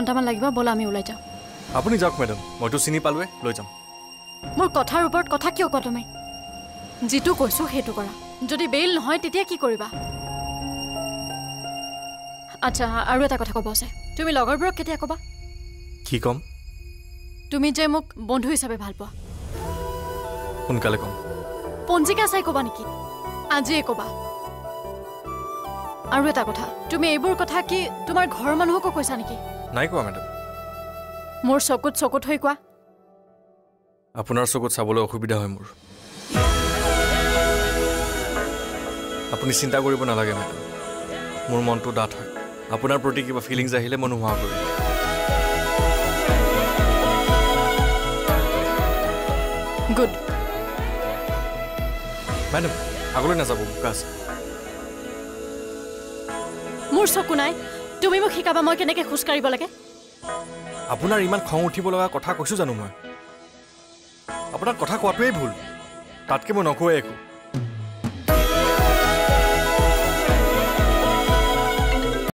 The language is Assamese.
ঘণ্টামান লাগিব, ব'লা আমি ওলাই যাওঁ। আপুনি যাওক মেডাম, মইতো চিনি পালোৱে, লৈ যাম। মোৰ কথাৰ ওপৰত কথা কিয় কোৱা তুমি? যিটো কৈছোঁ সেইটো কৰা। যদি বেইল নহয় তেতিয়া কি কৰিবা? আচ্ছা, আৰু এটা কথা ক'ব আছে। তুমি লগৰবোৰক কেতিয়া ক'বা? কি ক'ম? তুমি যে মোক বন্ধু হিচাপে ভাল পোৱা। সোনকালে ক'ম। পঞ্জিকা চাই ক'বা নেকি? আজিয়ে ক'বা। আৰু এটা কথা, তুমি এইবোৰ কথা কি তোমাৰ ঘৰৰ মানুহকো কৈছা নেকি? নাই কোৱা মেডাম। মোৰ চকুত চকু থৈ কোৱা। আপোনাৰ চকুত চাবলৈ অসুবিধা হয় মোৰ। আপুনি চিন্তা কৰিব নালাগে মেডাম, মোৰ মনটো ডাঠ হয়। আপোনাৰ প্ৰতি কিবা ফিলিংছ আহিলে মই নোহোৱা কৰিম। গুড। মেডাম, আগলৈ নাযাব, বোকা আছে। মোৰ চকু নাই, তুমি মোক শিকাবা মই কেনেকৈ খোজ কাঢ়িব লাগে? আপোনাৰ ইমান খং উঠিব লগা কথা কৈছোঁ জানো মই? আপোনাক কথা কোৱাটোৱেই ভুল, তাতকৈ মই নকওঁৱেই একো।